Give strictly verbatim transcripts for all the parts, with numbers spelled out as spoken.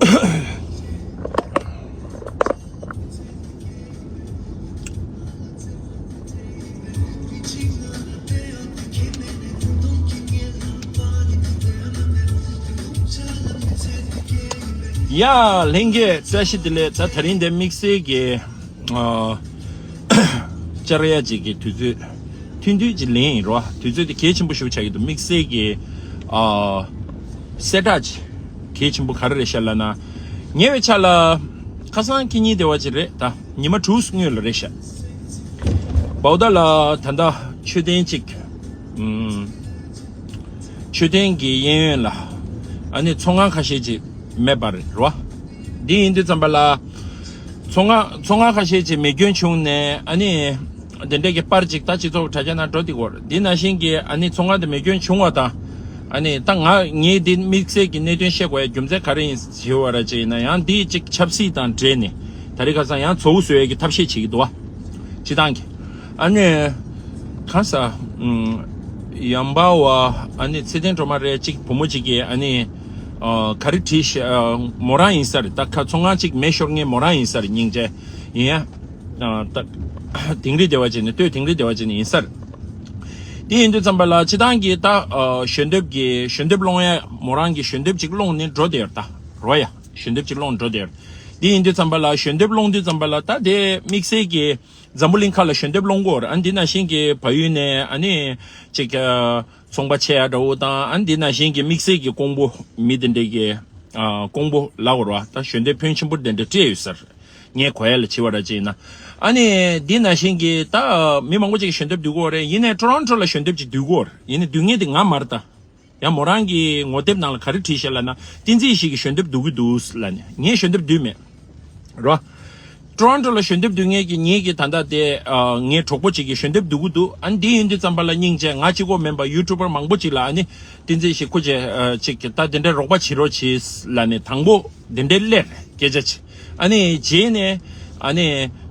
ཡ། ལྷན་རྒྱས་བཀྲ་ཤིས་བདེ་ལེགས། ད་དེ་རིང་འདི་དམིགས་བསལ་གྱི་ཨ། བཅར་ཡ་ཅིག་གི་དུས་ཚོད་ཐུང་ཐུང་ཅིག་ལེན་ཡིན་རོ། དུས་ཚོད་དེ་གལ་ཆེན་པོ་ཞིག་ཆགས་ཀྱི་འདུག་དམིགས་བསལ་གྱི་ཨ། གསལ་བསྒྲགས་ཅིག་གལ་ཆེན་པོ་ག་རེ་རེད་ཤག་ལབ་ན། ཉེ་བའི་ཆར་ལ་ཁ་སང་ཁེ་ཉིན་དེ་བ་ཅིག་རེད། ད་ཉི་མ་དྲུག་སྔོན་ལ་རེད་ཤག་བའོ་ད་ལ་ད་ལྟ་མཆོད་རྟེན་ཅིག་ཨུམ། མཆོད་རྟེན་གྱི་གཡས་གཡོན་ལ་ཨ་ནི་ཚོང་ཁང་ཁ་ཤས་ཅིག་མེད་པ་རེད་རོ། འདི་ཡིན་དུས་ཙམ་པ་ལ། ཚོང་ཁང་ཚོང་ཁང་ཁ་ཤས་ཅིག་མེ་སྐྱོན་བྱུང་ནས་ཨ་ནི། དེ་འདྲས་ཀྱི་པར་ཅིག་ད་སྤྱི་ཚོགས་དྲ་རྒྱ་ནང་འགྲོ་བསྡད་ཀྱི་ཡོད་རེད། འདི་ནང་བཞིན་གྱི་ཨ་ནི་ཚོང་ཁང་དེ་མེ་སྐྱོན་བྱུང་བ་དང་། ཨ་ནི་ད་ང་ངས་འདི་དམིགས་བསལ་གྱི་གནད་དོན་བཤད་དགོས་ཡ་རྒྱུ་མཚན་ག་རེ་ཡིན་ཞུ་བ་ར་ཅིག་ཡིན་ན། ཡང་འདི་ཅིག་ཆབ་སྲིད་དང་འབྲེལ་ནས་ད་རེས་ཁ་སང་ཡང་ཚོགས་འདུ་བཟོ་ཡས་ཀྱི་ཐབས་ཤེས་བྱེད་ཀྱི་འདུག་བ། སྤྱི་བཏང་གི་ཨ་ནི། གང་ཟག་ཨུམ། ཡམ་པ་བ་ཨ་ནི་ཚེ་བརྟན་སྒྲོལ་མ་རེད། ཅིག་བུ་མོ་ཅིག་གིས་ཨ་ནི། ཨ། ག་རེ་བྲིས་ཤག་ཨ། མོ་རང་ཡིན་ས་རེད། ད་ཁ་ཚོང་ཁང་ཅིག་མེ་ཤོར་མཁན་མོ་རང་ཡིན་ས་རེད། སྙིང་རྗེ་ཡིན་ཡ། ཨ། ད་དིང་རི་སྡེ་བ་ཅིག་ནས་སྟོད་དིང་རི་སྡེ་བ་ཅིག་ནས་ཡིན་ས་རེད། དེ་ཡིན་དུས་ཙམ་པ་ལ་སྤྱི་བཏང་གི་ད་ཨ། ཞལ་འདེབས་ཀྱི་ཞལ་འདེབས་སློང་ཡ་མོ་རང་གི་ཞལ་འདེབས་ཅིག་སློང་ནས་འགྲོ་བསྡད་ཡོད་རེད། ད་རོ་ཡ་ཞལ་འདེབས་ཅིག་སློང་འགྲོ་བསྡད་ཡོད་རེད། དེ་ཡིན་དུས་ཙམ་པ་ལ་ཞལ་འདེབས་སློང་དུས་ཙམ་པ་ལ་ད་དེ་དམིགས་བསལ་གྱི་འཛམ་བུ་གླིང་ཁ་ལ་ཞལ་འདེབས་སློང་གི་ཡོད་རེད། ཨ། འདི་ནང་བཞིན་གྱི་བལ་ཡུལ་ནས་ཨ་ནི་ཅིག་ཨ། ཚོང་པ་ཆེ་ཡ་འདྲ་བོ་དང་། ཨ། འདི་ནང་བཞིན་གྱི་དམིགས་བསལ་གྱི་ཀོང་པོ་མི་དེ་འདྲས་ཀྱི་ཨ། ཀོང་པོ་ལབ་དགོས་རེད་བ། ད་ཞལ་འདེབས་ཕོན་ཆེན་པོ་དེ་འདྲ་སྤྲད་ཡོད་ས་རེད། ངས་གོ་ཡ་ལ་བྱས་པ་ར་ཅིག་ཡིན་ན། ཨ་ནི་འདི་ནང་བཞིན་གྱི་ད་མི་མང་པོ་ཅིག་གིས་ཞལ་འདེབས་བསྡུ་གི་ཡོད་རེད། ཡིན་ནའི་ཊོ་རོན་ཊོ་ལ་ཞལ་འདེབས་ཅིག་བསྡུ་གི་ཡོད་རེད། ཡིན་ནའི་བསྡུ་མཁན་དེ་ང་མ་རེད་ད། ཡང་མོ་རང་གི་ངོ་དེབ་ནང་ལ་ག་རེ་བྲིས་ཤག་ལབ་ན། བསྟན་འཛིན་ཡེ་ཤེས་ཀྱིས་ཞལ་འདེབས་བསྡུ་གི་འདུག་ལབ་ནས། ངས་ཞལ་འདེབས་བསྡུས་མེད་རོ། ཊོ་རོན་ཊོ་ལ་ཞལ་འདེབས་བསྡུ་མཁན་གྱི་ངེད་ཀྱི་ད་ལྟ་དེ་ཨ། ངའི་གྲོགས་པོ་ཅིག་གིས་ཞལ་འདེབས་བསྡུ་གི་འདུག་ཨ། འདི་ཡིན་དུས་ཙམ་པ་ལ་སྙིང་རྗེ། ང་གཅིག་པོ་མིན་པ་ཡུ་ཊུ་བར་མང་པོ་ཅིག་ལ་ཨ་ནི་བསྟན་འཛིན་ཡེ་ཤེས་སྐུ་མཁྱེན་ཨ། ཅིག་གིས་ད་དེ་འདྲའི་རོགས་པ་བྱེད་རོགས་བྱེད་ལབ་ནས་དང་པོ་དེ་འདྲའི་སླེབས་སྐད་ཆ་ཅིག་ཨ་ནི་རྗེས་ནས་ཨ་ནི་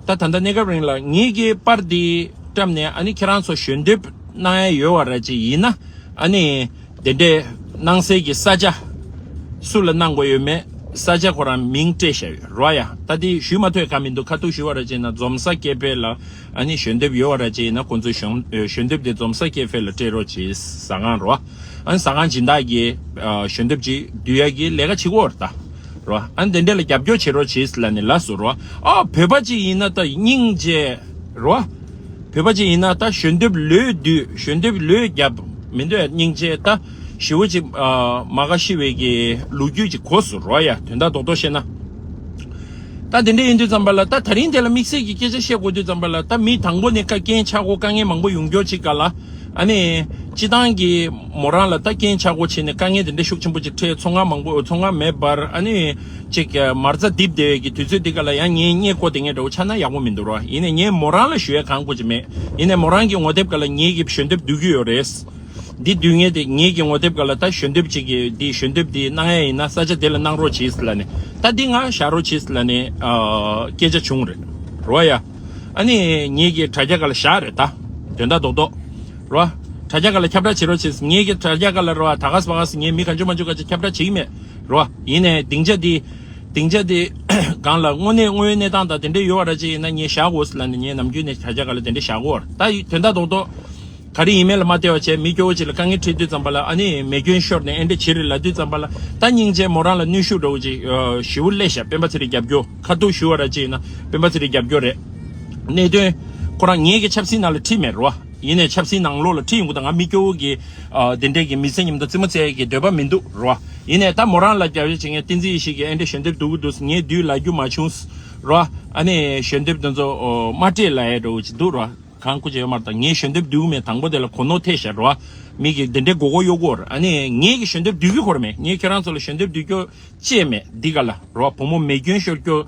ད་ད་ལྟ་གནས་སྐབས་རིང་ལ་ངེད་ཀྱི་པར་འདི་བཀྲམ་ནས། ཨ་ནི་ཁྱེད་རང་ཚོ་ཞལ་འདེབས་གནང་ཡ་ཡོད་པ་ར་ཅིག་ཡིན་ན། ཨ་ནི་དེ་འདྲའི་གནང་སའི་གི་ས་ཆ་སུ་ལ་གནང་དགོས་ཡོད་མེད། ས་ཆ་ཁོ་རང་མིང་སྤྲད་བཞག་ཡོད་རོ་ཡ། ད་དེ་ཞུས་མ་ཐུབ་ག་མི་འདུག་ཁ་ཐུག་ཞུ་བ་ར་ཅིག་ཡིན་ན་འཛོམས་ས་ཀེ་ཕེ་ལ་ཨ་ནི་ཞལ་འདེབས་ཡོད་པ་ར་ཅིག་ཡིན་ན། ཁོང་ཚོའི་ཞལ་ཞལ་འདེབས་དེ་འཛོམས་ས་ཀེ་ཕེ་ལ་སྤྲད་རོགས་གྱིས། ཟ་ཁང་རོ། ཨ་ནི་ཟ་ཁང་སྦྱིན་བདག་གིས་ཨ། ཞལ་འདེབས་ཅིག་བསྡུ་ཡ་གི་ལས་ཀ་བྱེད་ཀྱི་ཡོད་རེད་ད། རོ། ཨ་ནི་དེ་འདྲ་ལ་རྒྱབ་སྐྱོར་བྱེད་རོགས་བྱེད་ལབ་ནས་ལབ་སོང་རོ། ཨ། བོད་པ་ཅིག་ཡིན་ན་ད་སྙིང་རྗེ་རོ། བོད་པ་ཅིག་ཡིན་ན་ད་ཞལ་འདེབས་ལོས་བསྡུས། ཞལ་འདེབས་ལོས་བརྒྱབ་མི་འདོད་ཡ། སྙིང་རྗེ། ད་ཞེ་པོ་ཅིག་ཨ། མ་དགའ་ཤི་བའི་གི་ལོ་རྒྱུས་ཅིག་གོ་སོང་རོ་ཡ། དོན་དག་རྡོག་རྡོག་བཤད་ན། ད་དེ་འདྲ་ཡིན་དུས་ཙམ་པ་ལ། ད་དེ་རིང་དེ་ལ་དམིགས་བསལ་གྱི་སྐད་ཆ་བཤད་དགོས་དུས་ཙམ་པ་ལ། ད་མི་དང་པོ་ནས་ཁ་རྐྱེན་ཆག་དགོས། དཀའ་ངལ་མང་པོ་ཡོང་རྒྱུ་ཅིག་ག་ལ། ཨ་ནི་སྤྱི་བཏང་གི་མོ་རང་ལ་ད་རྐྱེན་ཆག་སྒོ་ཕྱེ་ནས་དཀའ་ངལ་དེ་འདྲ་ཤུགས་ཆེན་པོ་ཅིག་འཕྲད། ཚོང་ཁང་མང་པོ་ཚོང་ཁང་མེད་པར། ཨ་ནི་ཅིག་མ་རྩ་རྡིབ་བསྡད་པའི་གི་དུས་ཚོད་འདི་ག་ལ་ཡང་ངས་བརྙན་བཀོད་དེ་ངས་འདྲ་བོ་ཆགས་ན་ཡག་པོ་མི་འདུག་རོ། ཡིན་ནའི་ངས་མོ་རང་ལ་ཞུ་ཡ་གང་དགོས་ཀྱི་མེད། ཡིན་ནའི་མོ་རང་གི་ངོ་དེབ་ག་ལ་ངེད་ཀྱི་ཞལ་འདེབས་བསྡུ་གི་ཡོད་རེད། འདི་བསྡུ་མཁན་དེ་ངེད་ཀྱི་ངོ་དེབ་ག་ལ་ད་ཞལ་འདེབས་ཅིག་གི་འདི་ཞལ་འདེབས་འདི་གནང་ཡ་ཡིན་ན་ས་ཆ་དེ་ལ་གནང་རོགས་གྱིས་ལབ་ནས། ད་འདི་ང་བཞག་རོགས་གྱིས་ལབ་ནས་ཨ། སྐད་ཆ་བྱུང་རེད་རོ་ཡ། ཨ་ནི་ངེད་ཀྱི་དྲ་རྒྱ་ག་ལ་བཞག་རེད་ད། དོན་དག་རྡོག་རྡོག་རོ། དྲ་རྒྱ་ག་ལ་ཁྱབ་བསྒྲགས་བྱེད་རོགས་བྱེད། ངེད་ཀྱི་དྲ་རྒྱ་ག་ལ་རོ། ད་ག་ས་བ་ག་ས་ངས་མི་ག་ཚོད་མ་ཚོད་ག་ཚོད་ཁྱབ་བསྒྲགས་བྱེད་ཀྱི་མེད་རོ། ཡིན་ནའི་སྡིངས་ཆ་འདི་སྡིངས་ཆ་འདི་སྒང་ལ་དངོས་གནས་དངོས་ཡོད་གནས་སྟངས་དང་དེ་འདྲ་ཡོད་པ་ར་ཅིག་ཡིན་ན་ངས་བཞག་དགོས་ལབ་ནས་ངས་ནམ་རྒྱུན་ནས་དྲ་རྒྱ་ག་ལ་དེ་འདྲ་བཞག་གོ། ད་དོན་དག་རྡོག་རྡོག་ག་རེ་ཡིན་མིན་ལ་མ་བལྟས་པ་བྱས། མི་སྐྱོ་བོ་ཅིག་ལ་དཀའ་ངལ་འཕྲད་དུས་ཙམ་པ་ལ། ཨ་ནི་མེ་སྐྱོན་ཤོར་ནས་ཨེ་འདྲ་བྱེད་རེད་ལབ་དུས་ཙམ་པ་ལ། ད་སྙིང་རྗེ་མོ་རང་ལ་གནོན་ཤུགས་འདྲ་བོ་ཅིག་ཨ། ཞེ་པོ་སླེབས་ཤག་སྤེན་པ་ཚེ་རིང་རྒྱབ་སྐྱོར། ཁ་ཐུག་ཞུ་བ་ར་ཅིག་ཡིན་ན་སྤེན་པ་ཚེ་རིང་རྒྱབ་སྐྱོར་རེད། གནད་དོན་ཁོ་རང་ངེད་ཀྱི་ཆབ་སྲིད་ནང་ལ་ཁྲིད་མེད་རོ། ཡིན་ནའི་ཆབ་སྲིད་ནང་ལོགས་ལ་ཁྲིད་ཡོང་གི་འདུག་ང་མི་སྐྱོ་བོ་གི་ཨ། དེ་འདྲས་ཀྱི་མི་ཚེ་མཉམ་དུ་རྩེད་མོ་རྩེ་ཡ་གི་འདོད་པ་མི་འདུག་རོ། ཡིན་ནའི་ད་མོ་རང་ལ་རྒྱབ་སྐྱོར་བྱེད་མཁན་བསྟན་འཛིན་ཡེ་ཤེས་ཀྱིས་ཨེ་འདྲ་ཞལ་འདེབས་བསྡུ་གི་འདུག་ངས་བསྡུས་ལབ་རྒྱུ་མ་བྱུང་རོ། ཨ་ནི་ཞལ་འདེབས་དེ་ཚོ་ཨོ། མ་སྤྲད་ལབ་ཡ་འདྲ་བོ་ཅིག་འདུག་རོ། གང་སྐུ་ཅི་ཡོད་མ་རེད། ད་ངས་ཞལ་འདེབས་བསྡུས་མེད། དང་པོ་དེ་ལ་གོ་ནོར་ཐེབས་ཤག་རོ། མི་གིས་འདི་འདྲའི་མགོ་སྐོར་གཡོག་གོ། ཨ་ནི་ངེད་ཀྱི་ཞལ་འདེབས་བསྡུ་རྒྱུ་ཁོ་ར་མེད། ངས་ཁྱེད་རང་ཚོ་ལ་ཞལ་འདེབས་བསྡུ་རྒྱུ་ཅེས་མེད་འདི་ག་ལ་རོ། བུ་མོ་མེ་སྐྱོན་ཤོར་རྒྱུ།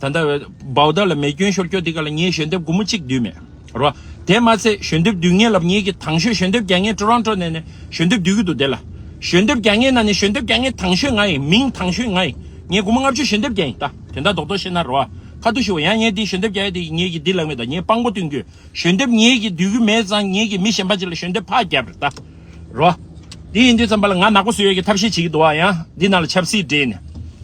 ད་ལྟ་བའི་བའོ་ད་ལ་མེ་སྐྱོན་ཤོར་རྒྱུ་འདི་ག་ལ་ངས་ཞལ་འདེབས་སྒོར་མོ་གཅིག་བསྡུས་མེད་རོ། དེ་མ་ཚད་ཞལ་འདེབས་བསྡུ་མཁན་ལ་ངེད་ཀྱི་དང་ཤོས་ཞལ་འདེབས་རྒྱག་མཁན་ཊོ་རོན་ཊོ་ནས་ནས་ཞལ་འདེབས་བསྡུ་གི་འདུག་དེ་ལ་ཞལ་འདེབས་རྒྱག་མཁན་ནང་ནས་ཞལ་འདེབས་རྒྱག་མཁན་དང་ཤོས་ང་ཡིན། མིང་དང་ཤོས་ང་ཡིན། ངས་སྒོར་མོ་ལྔ་བཅུ་ཞལ་འདེབས་རྒྱག་ཡིན་ད། དེ་འདྲ་རྡོག་རྡོག་བཤད་ན་རོ། ཁ་ཐུག་ཞུ་བ་ཡང་ངས་འདི་ཞལ་འདེབས་རྒྱག་ཡ་དེ་ངེད་ཀྱི་འདི་ལག་མེད་ད། ངས་དཔང་པོ་སྟོན་རྒྱུ། ཞལ་འདེབས་ངེད་ཀྱིས་བསྡུ་གི་མེད་ཙང་ངེད་ཀྱིས་མི་གཞན་པ་ཅིག་ལ་ཞལ་འདེབས་ཕར་བརྒྱབ་རེད་ད། རོ། འདི་ཡིན་དུས་ཙམ་པ་ལ་ང་ནག་པོ་བཟོ་ཡས་ཀྱི་ཐབས་ཤེས་བྱེད་ཀྱི་འདུག་བ། ཡང་འདི་ནང་ལ་ཆབ་སྲིད་འདྲེས་ནས།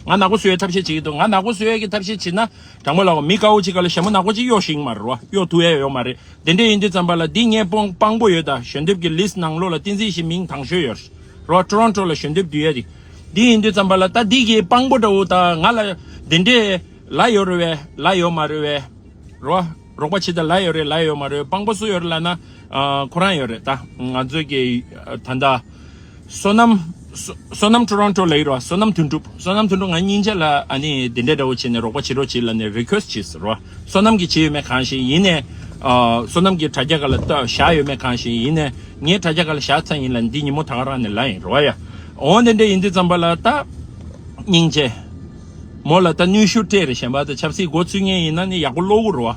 ང་ནག་པོ་བཟོ་ཡའི་ཐབས་ཤེས་བྱེད་ཀྱི་འདུག་ང་ནག་པོ་བཟོ་ཡ་གི་ཐབས་ཤེས་བྱེད་ན། དྲང་པོ་ལབ་མི་དཀར་པོ་ཅིག་ག་ལ་ཞྭ་མོ་ནག་པོ་ཅིག་གཡོག་ཤེས་ཀྱི་མ་རེད་རོ། གཡོག་ཐུབ་ཡ་ཡོད་མ་རེད། དེ་འདྲ་ཡིན་དུས་ཙམ་པ་ལ་འདི་ངས་དཔང་དཔང་པོ་ཡོད་ད། ཞལ་འདེབས་ཀྱི་ལིས་ནང་ལོགས་ལ་བསྟན་འཛིན་ཡེ་ཤེས་མིང་དང་ཤོས་ཡོད་རོ། ཊོ་རོན་ཊོ་ལ་ཞལ་འདེབས་བསྡུ་ཡ་དེ། འདི་ཡིན་དུས་ཙམ་པ་ལ་ད་འདི་གི་དཔང་པོ་འདྲ་བོ་ད་ང་ལ་འདི་འདྲས་ལ་ཡོད་རེད་བས། ལ་ཡོད་མ་རེད་བས། རོ། རོགས་པ་བྱེད་ད་ལ་ཡོད་རེད། ལ་ཡོད་མ་རེད། དཔང་པོ་སུ་ཡོད་རེད་ལབ་ན། ཨ། ཁོ་རང་ཡོད་རེད་ད། ང་ཚོ་གི་ཨ། ད་ལྟ་བསོད་ནམས། བསོད་བསོད་ནམས་ཊོ་རོན་ཊོ་ལ་ཡོད་རོ། བསོད་ནམས་དོན་གྲུབ། བསོད་ནམས་དོན་གྲུབ་ང་སྙིང་རྗེ་ལ་ཨ་ནི་འདི་འདྲའི་འདྲ་བོ་བྱས་ནས་རོགས་པ་བྱེད་རོགས་བྱེད་ལབ་ནས་རི་ཁུ་ཨེ་སི་ཊི་བྱས་ཟེར་རོ། བསོད་ནམས་ཀྱིས་བྱས་ཡོད་མེད་གང་ཤེས། ཡིན་ནས། ཨ། བསོད་ནམས་ཀྱི་དྲ་རྒྱ་སྒང་ལ་ལྟ་བཞག་ཡོད་མེད་གང་ཤེས། ཡིན་ནས་ངའི་དྲ་རྒྱ་སྒང་ལ་བཞག་ཚར་ཡིན་ལབ་འདི་ཉིན་མོ་ད་ག་རང་ནས་ལབ་ཡིན་རོ་ཡ། འོ་འདི་འདྲ་ཡིན་དུས་ཙམ་པ་ལ་ད། སྙིང་རྗེ། མོ་ལ་ད་གནོན་ཤུགས་སྤྲད་རེད། གཞན་པ་ད་ཆབ་སྲིད་འགོ་བཙུགས་མཁན་ཡིན་ན་ནི་ཡག་པོ་ཀློག་གི་རེད་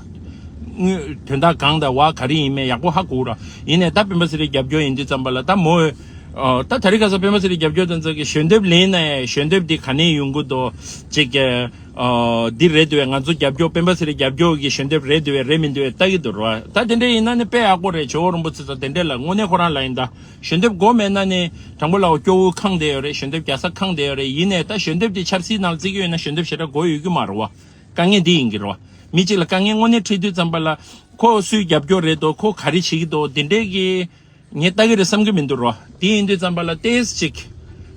བ། དངོས་དོན་དག་གང་དང་བ་ག་རེ་ཡིན་མིན་ཡག་པོ་ཧ་གོ་ར། ཡིན་ནའི་ད་སྤེན་པ་ཚེ་རིང་རྒྱབ་སྐྱོར་ཡིན་དུས་ཙམ་པ་ལ་ད་མོ། ཨ། ད་དེ་རིང་ཁ་སང་སྤེན་པ་ཚེ་རིང་རྒྱབ་སྐྱོར་དང་ཚོགས་ཀྱི་ཞལ་འདེབས་ལེན་ན་ཡང་ཞལ་འདེབས་འདི་ག་ནས་ཡོང་གི་འདུག་ཅིག་ཨ། འདི་རེད་འདུག་བས། ང་ཚོ་རྒྱབ་སྐྱོར་སྤེན་པ་ཚེ་རིང་རྒྱབ་སྐྱོར་གྱི་ཞལ་འདེབས་རེད་འདུག་བས། རེད་མི་འདུག་བས་ལྟ་གི་འདུག་ར། ད་དེ་འདྲ་ཡིན་ན་ནི་དཔེ་ཡག་པོ་རེད། ཇོ་བོ་རིན་པོ་ཆེ་ཚོ་དེ་འདྲ་ལ་དངོས་གནས་ཁོ་རང་ལ་ཡིན་ད། ཞལ་འདེབས་དགོས་མེད་ན་ནི་དྲང་པོ་ལབ་སྐྱོ་བོ་ཁེངས་བསྡད་ཡོད་རེད། ཞལ་འདེབས་རྒྱག་ས་ཁེངས་བསྡད་ཡོད་རེད། ཡིན་ནའི་ད་ཞལ་འདེབས་དེ་ཆབ་སྲིད་ནང་བརྩི་གི་ཡོད་ན་ཞལ་འདེབས་ཞེ་དྲག་དགོས་ཡོད་ཀྱི་མ་རེད་བ། དཀའ་ངལ་འདི་ཡིན་གྱི་རེད་བ། མི་གཅིག་ལ་དཀའ་ངལ་དངོས་གནས་འཕྲད་དུས་ཙམ་པ་ལ་ཁོ་སུའི་རྒྱབ་སྐྱོར་རེད་དོ། ཁོ་ག་རེ་བྱེད་ཀྱི་འདུག་དེ་འདྲས་ཀྱི་ངས་ལྟ་གི་རེད་བསམ་གྱི་མི་འདུག་རོ། དེ་ཡིན་དུས་ཙམ་པ་ལ་ཏོག་ཙམ་ཅིག་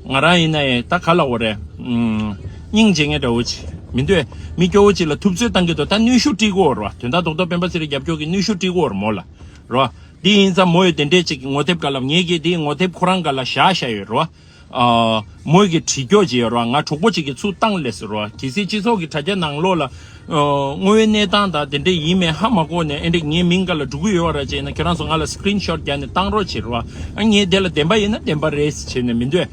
ང་རང་ཡིན་ན་ཡང་ད་ག་ལབ་དགོས་རེད། ཨུམ། སྙིང་རྗེ་མཁན་འདྲ་བོ་ཅིག་མི་འདུག་མི་སྐྱོ་བོ་ཅིག་ལ་ཐུབ་ཚོད་བཏང་གི་འདུག་ད་གནོན་ཤུགས་སྤྲད་ཀྱི་ཡོད་རེད་བ། དོན་དག་རྡོག་རྡོག་སྤེན་པ་ཚེ་རིང་རྒྱབ་སྐྱོར་གྱི་གནོན་ཤུགས་སྤྲད་ཀྱི་ཡོད་རེད་མོ་ལ། རོ། འདི་ཡིན་ཙང་མོ་ཡི་དེ་འདྲས་ཅིག་ངོ་དེབ་སྒང་ལ་ངེད་ཀྱིས་དེའི་ངོ་དེབ་ཁོ་རང་སྒང་ལ་བཞག་བཞག་ཡོད་རོ། ཨ། མོ་གི་བྲིས་སྐྱོར་ཅིག་ཡོད་རོ། ང་གྲོགས་པོ་ཅིག་གིས་ཚུར་བཏང་སླེབས་སོང་རོ། གལ་སྲིད་སྤྱི་ཚོགས་ཀྱི་དྲ་རྒྱ་ནང་ལོགས་ལ། ཨ། དངོས་ཡོད་གནས་སྟངས་དང་དེ་འདྲས་ཡིན་མིན་ཧ་མ་གོ་ནས་ཨེ་འདྲས་ངའི་མིང་སྒང་ལ་འགྲོ་གི་ཡོད་ར་བྱས་ན་ཁྱེད་རང་ཚོ་ང་ལ་སི་ཀི་རིན་ཤོཊ་རྒྱག་ནས་བཏང་རོགས་བྱེད་རོ། ཨ། ངས་དེ་ལ་བདེན་པ་ཡིན་ན་བདེན་པ་རེད་བྱས་ནས་མི་འདོད།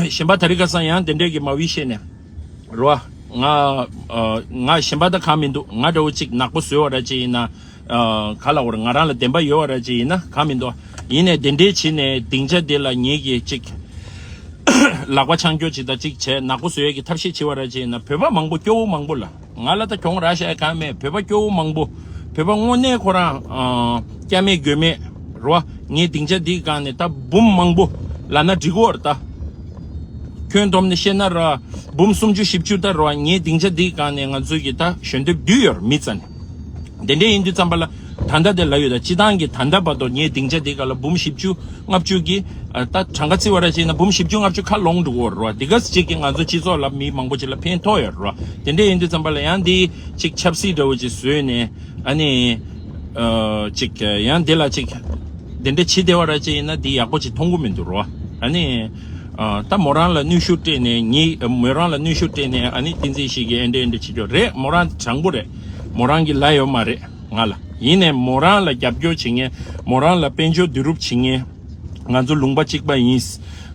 གཞན་པ་དེ་རིང་ཁ་སང་ཡང་དེ་འདྲས་ཀྱི་མ་བི་བཤད་ནས། རོ། ང་། ཨ། ང་གཞན་པ་ད་གང་མི་འདུག་ང་འདྲ་བོ་ཅིག་ནག་པོ་བཟོས་པ་ར་ཅིག་ཡིན་ན། ཨ། ག་ལབ་དགོས་རེད། ང་རང་ལ་བདེན་པ་ཡོད་པ་ར་ཅིག་ཡིན་ན་གང་མི་འདུག་ཡིན་ནའི་དེ་འདྲའི་བྱས་ནས་སྡིངས་ཆ་འདི་ལ་ངེད་ཀྱིས་ཅིག་ལག་པ་འཆང་རྒྱུ་ཅིག་དང་ཅིག་བྱས་ནག་པོ་བཟོ་ཡས་ཀྱི་ཐབས་ཤེས་བྱེད་པ་ར་ཅིག་ཡིན་ན་བོད་པ་མང་པོ་སྐྱོ་བོ་མང་པོ་ལ་ང་ལ་ད་གྱོང་རག་བཞག་ཡས་གང་མེད། བོད་པ་སྐྱོ་བོ་མང་པོ། བོད་པ་དངོས་གནས་ཁོ་རང་། ཨ། སྐྱ་མེད་མགོ་མེད་རོ། ངའི་སྡིངས་ཆ་འདིའི་སྒང་ནས་ད་འབུམ་མང་པོ་ལབ་ན་འགྲིག་གི་ཡོད་རེད་ད། ཁྱོན་བསྡོམས་ནས་བཤད་ན་ར་འབུམ་སུམ་ཅུ་བཞི་བཅུ་ད་ར་ངའི་སྡིངས་ཆ་འདིའི་སྒང་ནས་ང་ཚོའི་གི་ད་ཞལ་འདེབས་བསྡུས་ཡོད་རེད་མི་རྩ་ནས། དེ་འདྲ་ཡིན་དུས་ཙམ་པ་ལ་ད་ལྟ་དེ་ལབ་ཡོད་ད། སྤྱིར་བཏང་གི་ད་ལྟ་བར་དུ་ངའི་སྡིངས་ཆ་འདིའི་སྒང་ལ་འབུམ་བཞི་བཅུ་ལྔ་བཅུ་གི། ཨ། ད་གྲངས་ཀ་བརྩི་བ་ར་བྱས་ན་འབུམ་བཞི་བཅུ་ལྔ་བཅུ་ཁ་ལོངས་འགྲོ་གི་ཡོད་རེད་ར། དེ་ག་ཅིག་གིས་ང་ཚོ་སྤྱི་ཚོགས་ལ་མི་མང་པོ་ཅིག་ལ་ཕན་ཐོགས་ཡོད་རེད་ར། དེ་འདྲ་ཡིན་དུས་ཙམ་པ་ལ་ཡང་འདི་ཅིག་ཆབ་སྲིད་འདྲ་བོ་ཅིག་བཟོས་ནས་ཨ་ནི། ཨ། ཅིག་ཡང་འདི་ལ་ཅིག་དེ་འདྲ་བྱེད་བསྡད་པ་ར་ཅིག་ཡིན་ན་འདི་ཡག་པོ་ཅིག་མཐོང་གི་མི་འདུག་རོ། ཨ་ནི། ཨ། ད་མོ་རང་ལ་གནོན་ཤུགས་སྤྲད་ནས་ངའི། མོ་རང་ལ་གནོན་ཤུགས་སྤྲད་ནས་ཨ་ནི་བསྟན་འཛིན་ཡེ་ཤེས་ཀྱིས་ཨེ་འདྲ་ཨེ་འདྲ་བྱེད་རྒྱུ་རེད། མོ་རང་དྲང་པོ་རེད། མོ་རང་གི་ལབ་ཡོད་མ་རེད་ང་ལ། ཡིན་ནའི་མོ་རང་ལ་རྒྱབ་སྐྱོར་བྱེད་མཁན། མོ་རང་ལ་དཔལ་འབྱོར་བསྡུ་རུབ་བྱེད་མཁན། ང་ཚོ་ལུང་པ་གཅིག་པ་ཡིན།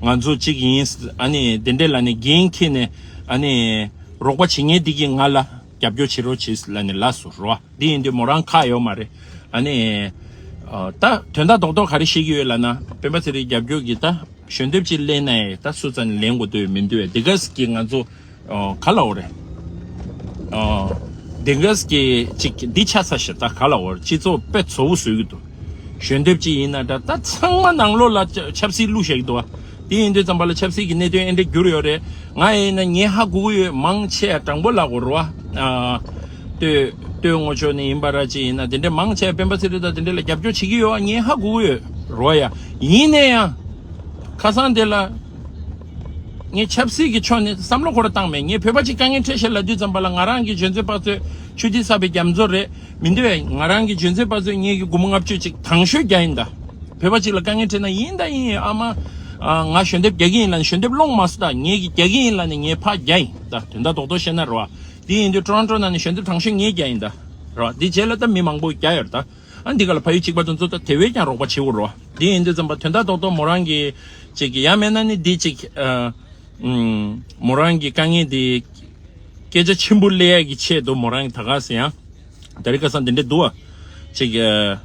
ང་ཚོ་གཅིག་ཡིན། ཨ་ནི་དེ་འདྲ་ལབ་ནས་འགན་འཁྱེར་ནས་ཨ་ནི་རོགས་པ་བྱེད་མཁན་འདི་གིས་ང་ལ་རྒྱབ་སྐྱོར་བྱེད་རོགས་བྱེད་ལབ་ནས་ལབ་སོང་རོ། འདི་ཡིན་དུས་མོ་རང་ཁག་ཡོད་མ་རེད། ཨ་ནི། ཨ། ད་དོན་དག་རྡོག་རྡོག་ག་རེ་བཤད་ཀྱི་ཡོད་ལབ་ན་སྤེན་པ་ཚེ་རིང་རྒྱབ་སྐྱོར་གྱི་ད་ཞལ་འདེབས་ཅིག་ལེན་ན་ཡང་ད་སུ་ཙམ་ནས་ལེན་དགོས་འདོད་མི་འདུག་བས། དེ་ག་ཟིག་གིས་ང་ཚོ། ཨ། ག་ལབ་དགོས་རེད། ཨ། དེ་ག་ཟིག་གིས་ཅིག་འདི་ཆགས་ཚར་ཤག་ད་ག་ལབ་དགོས་རེད། སྤྱི་ཚོགས་དཔེ་བཙོག་པོ་བཟོ་གི་འདུག་ཞལ་འདེབས་ཅིག་ཡིན་ན་འདྲ། ད་ཚང་མ་ནང་ལོགས་ལ་ཆ་ཆབ་སྲིད་བླུགས་བཞག་གི་འདུག་བ། དེ་ཡིན་དུས་ཙམ་པ་ལ་ཆབ་སྲིད་ཀྱི་གནད་དོན་ཨེ་འདྲ་འགྱུར་ཡོད་རེད། ང་ཡིན་ན་ངས་ཧ་གོ་གི་ཡོད། མང་ཆེ་དྲང་པོ་ལབ་དགོས་རེད་བ། ཨ། སྟོད་སྟོད་ངོ་ཕྱོགས་ནས་ཡིན་པ་ར་ཅིག་ཡིན་ན་དེ་འདྲ་མང་ཆེ་སྤེན་པ་ཚེ་རིང་དང་དེ་འདྲ་ལ་རྒྱབ་སྐྱོར་བྱེད་ཀྱི་ཡོད་བ་ངས་ཧ་གོ་གི་ཡོད་རེད་བ་ཡ། ཡིན་ན་ཡང་། ཁ་སང་དེ་ལ། ངས་ཆབ་སྲིད་ཀྱི་ཕྱོགས་ནས་བསམ་བློ་ཁོ་ར་བཏང་མེད། ངས་བོད་པ་གཅིག་དཀའ་ངལ་འཕྲད་ཤག་ལབ་དུས་ཙམ་པ་ལ་ང་རང་གི་འཇོན་ཚོད་དཔག་ཚོད་ཆུ་ཐིགས་བསགས་པའི་རྒྱ་མཚོ་རེད་མི་འདུག་བས། ང་རང་གི་འཇོན་ཚོད་དཔག་ཚོད་ངེད་ཀྱི་སྒོར་མོ་ལྔ་བཅུ་ཅིག་དང་ཤོས་རྒྱག་ཡིན་ད། བོད་པ་གཅིག་ལ་དཀའ་ངལ་འཕྲད་ན་ཡིན་ད་ཡིན་ཨ་མ། ཨ། ང་ཞལ་འདེབས་རྒྱག་གི་ཡིན་ལབ་ནས་ཞལ་འདེབས་སློང་མ་སོང་ད། ངེད་ཀྱིས་རྒྱག་གི་ཡིན་ལབ་ནས་ངས་ཕར་རྒྱག་ཡིན་ད། དོན་དག་རྡོག་རྡོག་བཤད་ན་རེད་བ། འདི་ཡིན་དུས་ཊོ་རོན་ཊོ་ནང་ནས་ཞལ་འདེབས་དང་ཤོས་ངས་རྒྱག་ཡིན་ད། རེད་བ། འདི་རྗེས་ལ་ད་མི་མང་པོ་རྒྱག་ཡོད་རེད་ད། ཨ། འདི་ག་ལ་ཕ་ཡུལ་གཅིག་པ་དེ་ཚོ་ད་དེ་བས་ཀྱང་རོགས་པ་བྱེད་དགོས་རེད་བ། འདི་ཡིན་དུས་ཙམ་པ་དོན་དག་རྡོག་རྡོག་མོ་རང་གི་ཅིག་ཡང་མེད་ན་ནི་འདི་ཅིག་ཨ། ཨུམ། མོ་རང་གི་དཀའ་ངལ་འདི་སྐད་ཆ་ཆེན་པོ་སླེབས་ཡ་གི་ཆེད་དུ་མོ་རང་གི་ད་ག་ཟེ་ཡང་། ད་རེས་ཁ་སང་འདི་འདྲ་འདུག་བ། ཅིག་ཨ།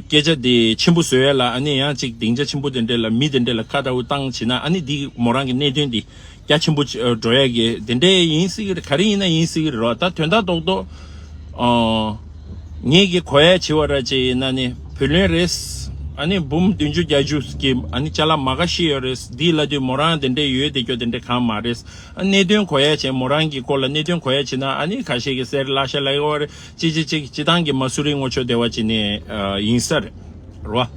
སྐད་ཆ་འདི་ཆེན་པོ་བཟོ་ཡ་ལ་ཨ་ནི་ཡང་ཅིག་སྡིངས་ཆ་ཆེན་པོ་དེ་འདྲ་ལ་མི་དེ་འདྲ་ལ་ཁ་འདྲ་བོ་བཏང་བྱས་ན་ཨ་ནི་འདི་མོ་རང་གི་གནད་དོན་འདི་རྒྱ་ཆེན་པོ་འགྲོ་ཡ་གི་དེ་འདྲ་ཡིན་སྲིད་གི་རེད། ག་རེ་ཡིན་ན་ཡིན་སྲིད་གི་རེད་རོ། ད་དོན་དག་རྡོག་རྡོག་ཨ། ངེད་ཀྱི་གོ་ཡ་བྱེད་པ་ར་ཅིག་ཡིན་ན་ནི་བུ་ལོན་རེད། ཨ་ནི་འབུམ་བདུན་ཅུ་བརྒྱད་ཅུ་གི་ཨ་ནི་ཅ་ལག་མ་ག་ཤི་ཡོད་རེད། འདི་ལ་དུས་མོ་རང་དེ་འདྲས་ཡོད་དེ་སྐྱོ་དེ་འདྲས་གང་མ་རེད། ཨ་གནད་དོན་གོ་ཡ་བྱས་མོ་རང་གི་སྐོར་ལ་གནད་དོན་གོ་ཡ་བྱས་ན་ཨ་ནི་ཁ་ཤས་ཀྱི་གསེར་བརླག་ཤ་ལ་ཡོད་རེད། ཅི་ཅི་ཅིག་སྤྱི་བཏང་གི་མ་སུ་རི་ངོ་ཆོ་དེ་བ་ཅི་ནས་ཡིན་ས་རེད། རོ།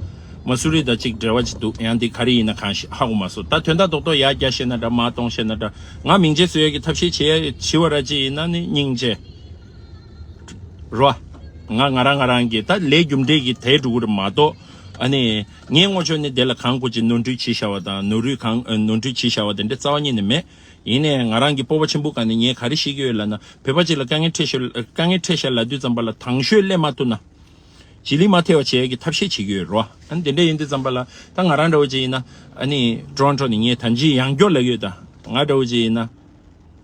མ་སུ་རི་དང་ཅིག་འབྲེལ་བ་ཅིག་འདུག་ཡང་འདི་ག་རེ་ཡིན་ན་གང་ཤེས་ཧ་གོ་མ་སོང་། ད་དོན་དག་རྡོག་རྡོག་ཡ་རྒྱ་ཤེས་ན་འདྲ་མ་གཏོང་ཤེས་ན་འདྲ། ང་མིང་ཆད་བཟོ་ཡ་གི་ཐབས་ཤེས་བྱེད་ཡ་བྱི་བ་ར་ཅི་ཡིན་ན་ནི་སྙིང་རྗེ། རོ། ང་ང་རང་ང་རང་གི་ད་ལས་རྒྱུ་འབྲས་ཀྱི་དེ་འགྲོ་གི་རེད་མ་གཏོགས། ཨ་ནི་ངའི་ངོ་ཆོ་ནི་དེ་ལ་གང་དགོས་ཀྱི་ནོར་འཁྲུལ་བྱེད་བཞག་པ་དང་ནོར་འཁྲུལ་གང་ནོར་འཁྲུལ་བྱེད་བཞག་པ་དེ་འདྲ་རྩ་བ་ཉིད་ནས་མེད། ཡིན་ནའི་ང་རང་གི་སྤོབས་པ་ཆེན་པོ་ག་ནས་ངས་ག་རེ་ཤེས་ཀྱི་ཡོད་ལབ་ན་བོད་པ་ཅིག་ལ་དཀའ་ངལ་འཕྲད་ཤེས་དཀའ་ངལ་འཕྲད་ཤག་ལབ་དུས་ཙམ་པ་ལ་དང་ཤོས་སླེབས་མ་ཐུབ་ན། བྱི་ལི་མ་ཐེ་བ་བྱེད་ཡ་གི་ཐབས་ཤེས་བྱེད་ཀྱི་ཡོད་རོ། ཨ་ནི་དེ་འདྲ་ཡིན་དུས་ཙམ་པ་ལ་ད་ང་རང་འདྲ་བོ་ཅིག་ཡིན་ན་ཨ་ནི་ཊོ་རོན་ཊོ་ནས་ངས་ད་ཅི་ཡང་སྐྱོར་ལབ་ཡོད། ད་ང་འདྲ་བོ་ཅིག་ཡིན་ན་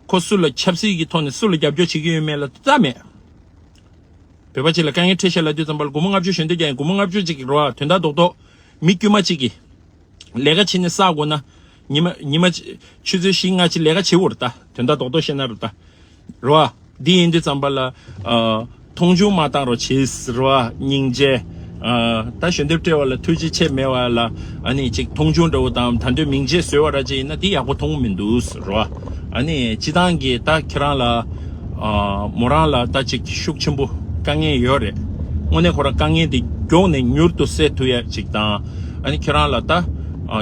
ཁོ་སུ་ལ་ཆབ་སྲིད་ཀྱི་ཐོག་ནས་སུ་ལ་རྒྱབ་སྐྱོར་བྱེད་ཀྱི་ཡོད་མེད་ལ་རྩ་མེད། བོད་པ་ཅིག་ལ་དཀའ་ངལ་འཕྲད་ཤག་ལབ་དུས་ཙམ་པ་ལ་སྒོར་མོ་ལྔ་བཅུ་ཞལ་འདེབས་རྒྱག་ཡིན། སྒོར་མོ་ལྔ་བཅུ་ཅིག་རོ། དོན་དག་རྡོག་རྡོག་མི་དཀྱུས་མ་ཅིག་གིས་ལས་ཀ་བྱེད་ནས་བསགས་དགོས་ན་ཉི་མ་ཉི་མ་ཆུ་ཚོད་བཞི་ལྔ་ཅིག་ལས་ཀ་བྱེད་དགོས་རེད། ད་དོན་དག་རྡོག་རྡོག་བཤད་ན་རེད་ད། རོ། འདི་ཡིན་དུས་ཙམ་པ་ལ་ཨ་མཐོང་ཆུང་མ་བཏང་རོགས་བྱེད་ཟེར་བ་སྙིང་རྗེ། ཨ་ད་ཞལ་འདེབས་སྤྲད་པ་ལ་ཐུགས་རྗེ་ཆེ་མེད་པ་ལ་ཨ་ནི་ཅིག་མཐོང་ཆུང་འདྲ་བོ་དང་ད་དུང་མིང་ཆད་བཟོས་པ་ར་ཅིག་ཡིན་ན་འདི་ཡག་པོ་མཐོང་གི་མི་འདུག་ཟེར་བ། ཨ་ནི་སྤྱི་བཏང་གི་ད་ཁྱེད་རང་ལ་ཨ་མོ་རང་ལ་ད་ཅིག་ཤུགས་ཆེན་པོ་དཀའ་ངལ་ཡོད་རེད། དངོས་གནས་ཁོ་རང་དཀའ་ངལ་འདི་མགྱོགས་ནས་མྱུར་དུ་སེལ་ཐུབ་ཡ་ཅིག་དང་ཨ་ནི་ཁྱེད་རང་ལ་ད་ཨ་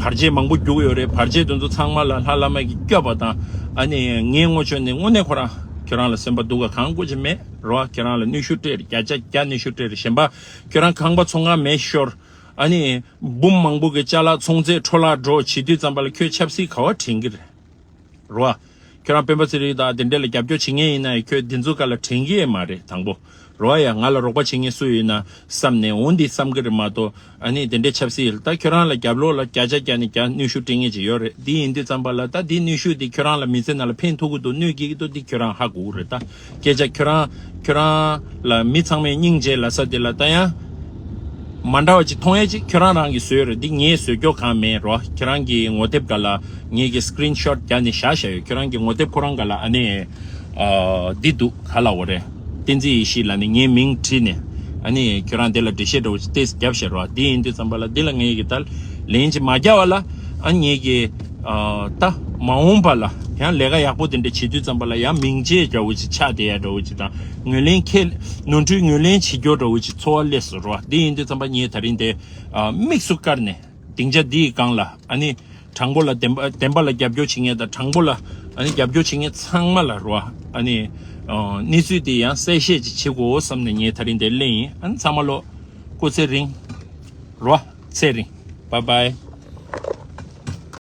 བར་ཆད་མང་པོ་རྒྱུག་ཡོད་རེད། བར་ཆད་དེ་ཚོ་ཚང་མ་ལ་ལྷ་བླ་མ་གིས་སྐྱོབ་པ་དང་ཨ་ནི་ངའི་ངོ་ཆོ་ནས་དངོས་གནས་ཁོ་རང་ཁྱོད་རང་ལ་སེམས་པ་སྡུག་ག་གང་དགོས་ཀྱི་མེད་རོ། ཁྱོད་རང་ལ་གནོན་ཤུགས་སྤྲད་རེད། བརྒྱ་ཆ་བརྒྱ་གནོན་ཤུགས་སྤྲད་རེད། གཞན་པ་ཁྱོད་རང་ཁང་པ་ཚོང་ཁང་མེད་ཤོར། ཨ་ནི་འབུམ་མང་པོ་གི་ཅ་ལག་ཚོང་རྫས་འཕྲོ་བརླག་འགྲོ་བྱེད་དུས་ཙམ་པ་ལ་ཁྱོད་ཆབ་སྲིད་ག་བ་དྲན་གི་རེད་རོ། ཁྱོད་རང་སྤེན་པ་ཚེ་རིང་དང་དེ་འདྲ་ལ་རྒྱབ་སྐྱོར་བྱེད་མཁན་ཡིན་ན་ཁྱོད་འདི་ཚོ་ག་ལ་དྲན་གི་ཡས་མ་རེད། དང་པོ་རོ་ཡ་ང་ལ་རོགས་པ་བྱེད་མཁན་སུ་ཡོད་ན་བསམ་ནས་འོ་འདི་བསམ་གི་རེད་མ་གཏོགས། ཨ་ནི་དེ་འདྲའི་ཆབ་སྲིད་ལ་ད་ཁྱོད་རང་ལ་རྒྱབ་ལོགས་ལ་བརྒྱ་ཆ་བརྒྱ་ནས་བརྒྱ་གནོན་ཤུགས་སྤྲད་མཁན་ཅིག་ཡོད་རེད། འདི་ཡིན་དུས་ཙམ་པ་ལ་ད་འདི་གནོན་ཤུགས་འདི་ཁྱོད་རང་ལ་མི་ཚེ་ནང་ལ་ཕན་ཐོགས་ཀྱི་འདུག་གནོད་སྐྱེལ་གྱི་འདུག་འདི་ཁྱོད་རང་ཧ་གོ་གི་རེད། ད་སྐད་ཆ་ཁྱོད་རང་ཁྱོད་རང་ལ་མི་ཚང་མས་སྙིང་རྗེ་ལབ་ས་དེ་ལ་ད་ཡང་མ་འདྲ་བ་ཅིག་མཐོང་ཡས་ཅིག་ཁྱོད་རང་རང་གིས་བཟོས་རེད། འདི་ངས་བཟོས་རྒྱུ་གང་མེད་རོ། ཁྱོད་རང་གི་ངོ་དེབ་ག་ལ་ངས་ཀྱི་སི་ཀི་རིན་ཤོ་ཊི་བརྒྱབ་ནས་བཞག་བཞག་ཡོད། ཁྱོད་རང་གི་ངོ་དེབ་ཁོ་རང་ག་ལ་ཨ་ནི་ཨ་འདི་འདུག་ག་ལ་འོ་རེད། བསྟན་འཛིན་ཡེ་ཤེས་ལབ་ནས་ངའི་མིང་བྲིས་ནས་ཨ་ནི་ཁྱོད་རང་དེ་ལ་འགྲེལ་བཤད་འདྲ་བོ་ཅིག་ཏོག་ཙམ་བརྒྱབ་བཞག་རོགས། འདི་ཡིན་དུས་ཙམ་པ་ལ་འདི་ལ་ངས་ཀྱི་ད་ལན་ཅིག་མ་བརྒྱབ་པ་ལ་ཨ་ངས་ཀྱི་ཨ་ད་མ་འོངས་པ་ལ་ཡང་ལས་ཀ་ཡག་པོ་དེ་འདྲ་བྱེད་དུས་ཙམ་པ་ལ་ཡང་མིང་ཆད་འདྲ་བོ་ཅིག་ཆགས་བསྡད་ཡ་འདྲ་བོ་ཅིག་དང་ངོས་ལེན་ཁས་ནོར་འཁྲུལ་ངོས་ལེན་བྱེད་རྒྱུ་འདྲ་བོ་ཅིག་ཚོར་བ་སླེབས་སོང་རོགས། འདི་ཡིན་དུས་ཙམ་པ་ངས་ད་རིང་དེ་ཨ་དམིགས་སུ་བཀར་ནས་སྡིངས་ཆ་འདིའི་སྒང་ལ་ཨ་ནི། དྲང་པོ་ལ་བདེན་པ་བདེན་པ་ལ་རྒྱབ་སྐྱོར་བྱེད་མཁན་དང་དྲང་པོ་ལ་ཨ་ནི་རྒྱབ་སྐྱོར་བྱེད་མཁན་ཚང་མ་ལ་རོ། ཨ་ནི་ཨ་གནས་ཚུལ་དེ་ཡང་གསལ་བཤད་ཅིག་བྱེད་དགོས་བསམ་ནས་ངས་ད་རིང་འདིར་སླེབས་ཡིན། ཨ་ནི་ཚང་མ་ལོ་སྐུ་ཚེ་རིང་རོ། ཚེ་རིང་། བཱའི་བཱའི།